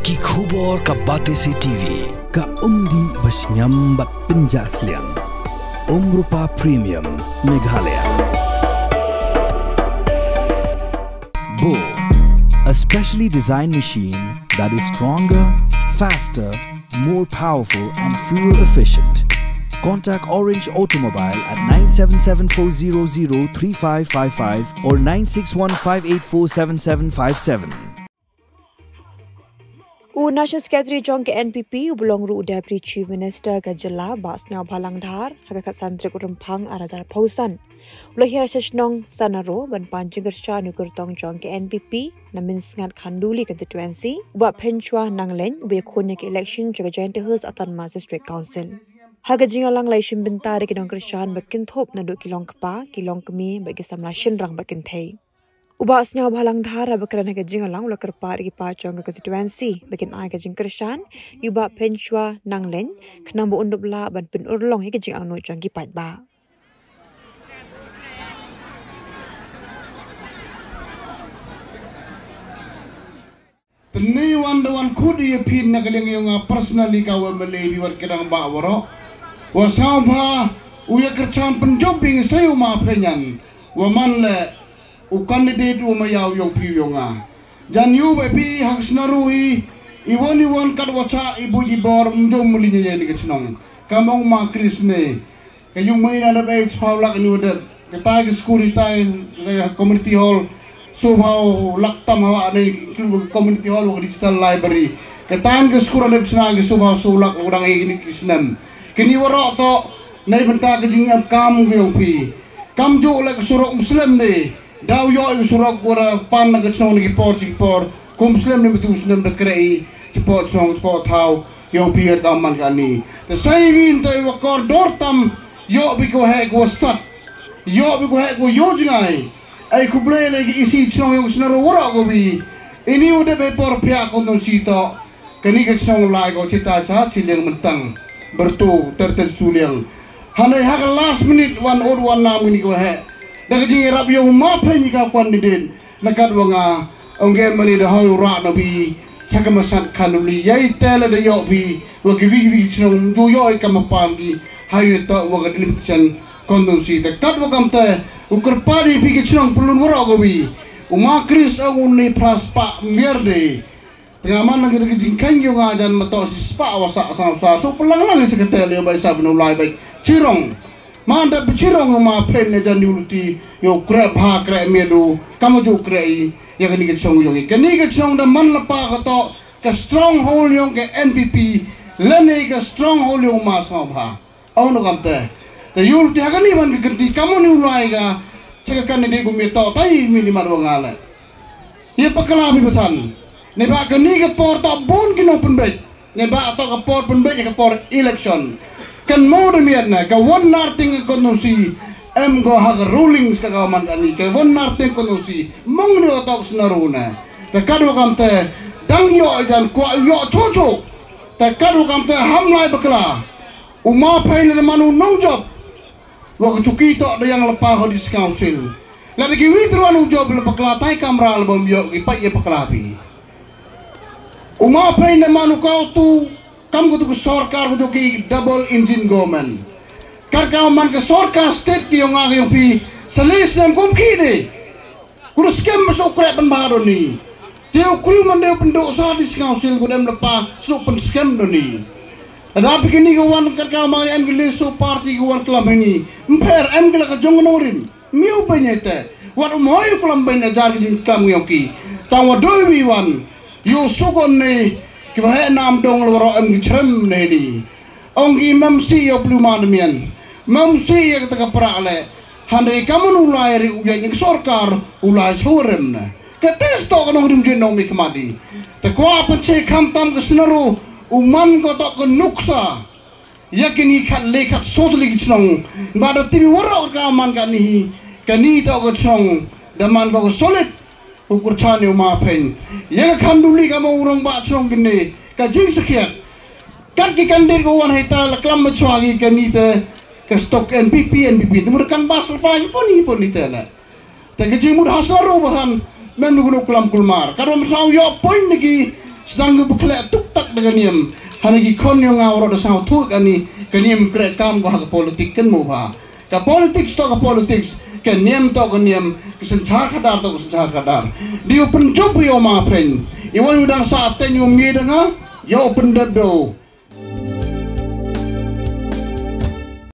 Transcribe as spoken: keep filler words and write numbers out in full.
Ki khubor ka Batesi T V. Ka umdih ba shngiam bad pynjah sliang. Umrupa Premium Meghalaya. Bo, a specially designed machine that is stronger, faster, more powerful and fuel efficient. Contact Orange Automobile at nine seven seven four zero zero three five five five or nine six one five eight four seven seven five seven. U National Secretary jong ka N P P, u ba long ruh u Deputy Chief Minister ka jylla, Bah Sniawbhalang Dhar, ha ka khatsan tarik u Rymphang arhajar arphew san, u la hiar sha shnong Sanaro ban pan jingkyrshan ïa u kyrtong jong ka N P P na Mynsngat Khanduli constituency, u Bah Phenshwa Nanglein, u ba ïakhun ïa ka election jong ka Jaintia Hills Autonomous District Council. Ha ka jingïalang la ïashim bynta da ki nongkyrshan ba kynthup naduh ki longkpa, ki longkmie bad ki samla shynrang bad kynthei. U Bah Sniawbhalang Dhar haba kren ha ka jingïalang u la kyrpad ïa ki paid jong ka constituency ba kin ai ka jingkyrshan ïa u Bah Phenshwa Nanglein khnang ba un dup lah ban pynurlong ïa ka jingangnud jong ki paidbah. Te ngi wan da wan khut ïa phi na ka liang ïong nga personally ka wa mele bi wat kyrang ba waroh. Wa saw ba u ïa kyrchan pynjop bi ngi sayu ma phenyan. Wa man le u candidate u ma yaw ïong phi ïong nga. Jan yu ba phi hak snaru i i won i won kat wa cha i bu i bor mjom muli nya ni ka chnong. Ka mong ma Chris ne. Ka yung mei na da bai chiphaw lak ni wadep. Ka tai ka skur i tai ka community hall. Subhaw lak tam hawa ne include community hall wa digital library. Ka tai ka skur da chna ka subhaw su lak wa dang i ni ki snem. Kini warok to nei benta ka jing am kam ka yung pi. Kam ju lak surok Muslim ne. Daw yo i surok wa pan na ka chnong ni ki por chi ki por. Kum Muslim ne betu Muslim da krei chi por chnong chi por thaw. Ïoh phi ïa ka man ka ni. Te sai win te wa kor dor tam ïoh bi ko heh ko stad. Ïoh bi ko heh ko ïoh jingai. Ai khublei le ki isi chnong ïong snar wara ko bi. Ini u dep hei por pia ko non si to. Kani ka chnong lai ko chita cha chi liang mentang. Bertu ter ter stu liang. Hanai ha ka last minute wan ot wan nam ini ko heh. Da ka jing rap ïong ma phe ni ka kwan ni din. Na kat wa nga ong ge mani da hoi u rak na bi cha ka masat Khanduli yai te la da yoh bi wa ki wi wi chnong du yoh i ka ma pam bi ha yu to wa ka delimitation constituency. Ta kat wa kam te u kyrpad i bi ki chnong pulun wa rak ka wi u ma Chris ong u ni pras pa mier de. Tengah man lagi lagi jingkang yu nga jan ma to si spa wa sa sa sa so pelang lang si ka te le bai sa bnu lai bai chirong. Man da bichirong ma phen ne jan yu luti yu krep ha krep miedu kama ju krep i ya kani ka chong yong i kani ka chong da man la pa ka to ka stronghold yong ka N P P lane ka stronghold yong ma sa bha. Au no kam te te yu luti ha kani man ka kenti kama ni ulai ka chaka kani de gumi to tai mi ni man wa ngale. Ïa pakla bi pathan. Ne ba kani ka por ta bun ki nong pynbeit. Ne ba ta ka por pynbeit ïa ka por election. Kan mo da miet na ka wan nar ting ka nong si. Em go ha ka ruling ska ka man ani ka wan nar ting ka nong si. Mong ni o tok snaru na. Ta ka do kam te dang yo jan kwa yo cho cho. Ta ka do kam te ham lai pakla. Uma phai na manu nong job. Wa ka chuki to da yang lepa ho di council. La da ki wi truan u job la pakla tai kamra la bom yo ki pai ya pakla pi. Uma pai na manu kau tu kam ko tu ku sorkar ko tu ki double engine government. Kar kau man ka sorkar state ki yong ag yong pi salis nam kum ki de. Kuru skem ba suk krek ban ba doni. Teo kuru man deo pendok sa di sngau sil kudem lepa suk pen skem doni. Ada pikini ke wan kat ka mari em ke lesu parti ke wan kelam ini. Mper em ke la ka jong no rim. Miu penyete. Wat um hoi kelam ben ajar ke jing kam yong ki. Tang wa doi wi wan. Yo sukon ne. Ki wa he nam dong lo ro em ke chrem ne ni. Ong ki mem si yo plu ma demian. Mem si yo kata ka prak le. Hande kamun ulai ri uya ni sorkar ulai churem na. Kete stok nong rim jin nong mi kemadi. Te kwa penche kam tam ke senaru uman ko tok ke nuksa. Ya kini kat le kat sot lagi chnong. Ba da timi wara ka man ka ni. Kani tok ke chnong. Da man ko ke solid. Ukur chan yu ma phen. Ya ka Khanduli ka ma urang ba chnong kini. Ka jing sekiat. Kat ki kandir ko wan hai ta la klam ma chwa ki kani te ka stok N P P, N P P. Te mur kan bas rupa hi pon hi pon hi te la. Te ka jing mur hasar ro bahan men nu klam kulmar. Ka rom saw yo point ni ki Sdang u ba khleh tuktak da ka niam. Hana ki khon yong nga waroh da sngewthuh kani ka niam kreh kam ko ha ka politik kan mo ba. Ka politics to ka politics, ka niam to ka niam, ka synshar khadar to ka synshar khadar. Di u pynjup u yo ma phen. I wan u dang sa ten u mi da nga, yo u pyndep do.